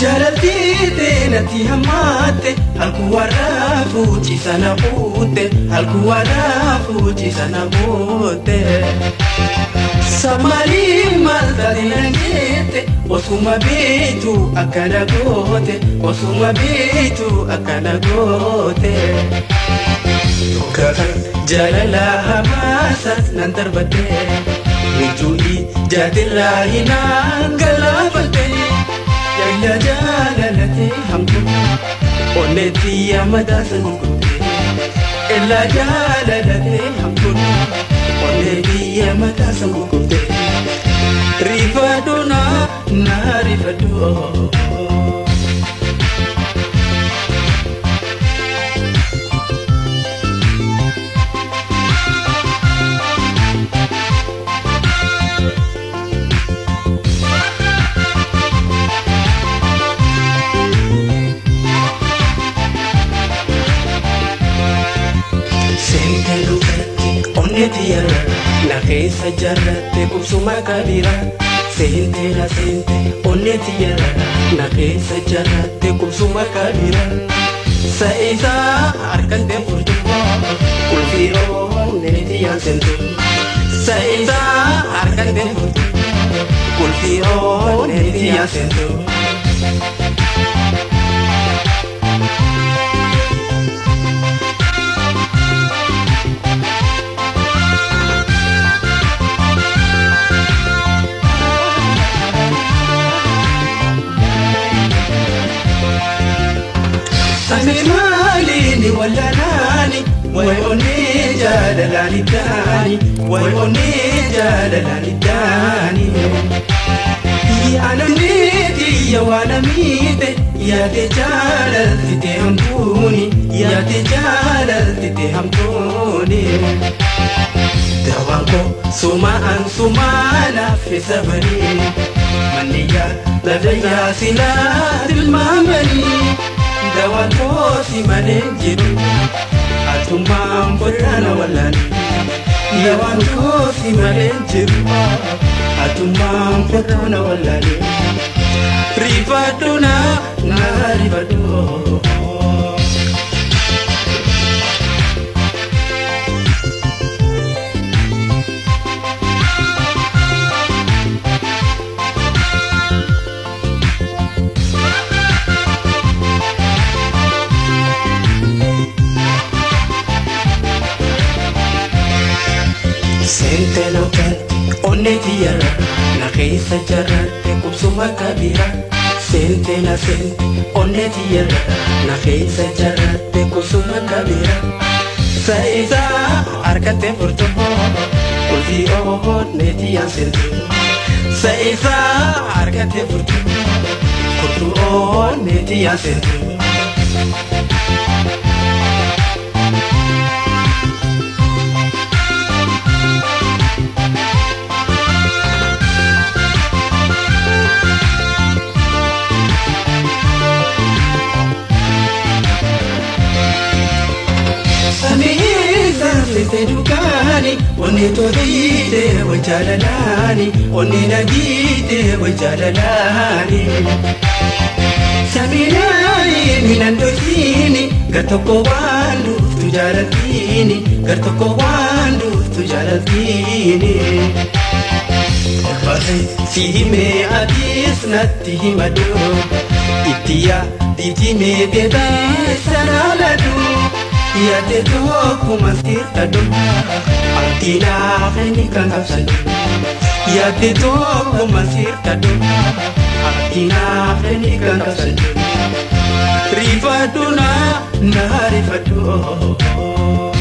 Jaalaltii natti hammaate halkuu warraa fuuchisa na buute halkuu warraa fuuchisa na buute. Samarii maal taate na jette osuma beektu akkana goote osuma beektu akkana goote. Tokkoffaan jaalala hamaasas nan darbate michuu'i jaatirraa hinaan galaafate. Yalla jaalalate hamtu onnetti yaamadaasa gurgurte. Ella jaalalate hamtu onnetti yaamadaasa gurgurte. Rifadhu na na rifadhu. Seente lukatti onnetti yarra na keessa jaarratte qubsuma kabira. Seente na seente onnetti yarra na keessa jaarratte qubsuma kabira. Sa'isaa harkatti furtu qulfii onnetti yaasentu. Sa'isaa harkatti furtu qulfii onnetti yaasentu. Sami maaliini wallanaani way onnee jaalalaani daani way onnee jaalalaani daani. Yaanamneeti yawaanamiite yaate jaalaltite hamtuuni yaate jaalaltite hamtuuni. Dawaan koo sumaan sumaanaaf isa banii manni yaa lafa silaa tilmaamanii. Dawaan koosi malee jiru atummaan bollaana wallaani. Dawaan koosi malee jiru atummaan bollaana wallaani. Rifadhu na na rifadhu. Seente lukatti onnetti yarra na keessa jaarratte qubsuma kabira. Seente na seente onnetti yarra na keessa jaarratte qubsuma kabira. Sa'isaa harkatti furtu qulfii onnetti yaasentu. Sa'isaa harkatti furtu furtu onnetti yaasentu. Samiisa dukkaani onnee toliite wajjaalalaani onnee nagiite wajjaalalaani. Saminaani minan dhoksiini gar tokko waan dhuftu jaalaltiini gar tokko waan dhuftu jaalaltiini. Obbaase si himee atiis natti himadhu itti yaadiitti meetee sanaaladhu. Yaate tokkuma sirtadhu abdiinaa kenni kan qabsadhu. Yaate tokkuma sirtadhu abdiinaa kenni kan qabsadhu. Rifadhu na na rifadhu.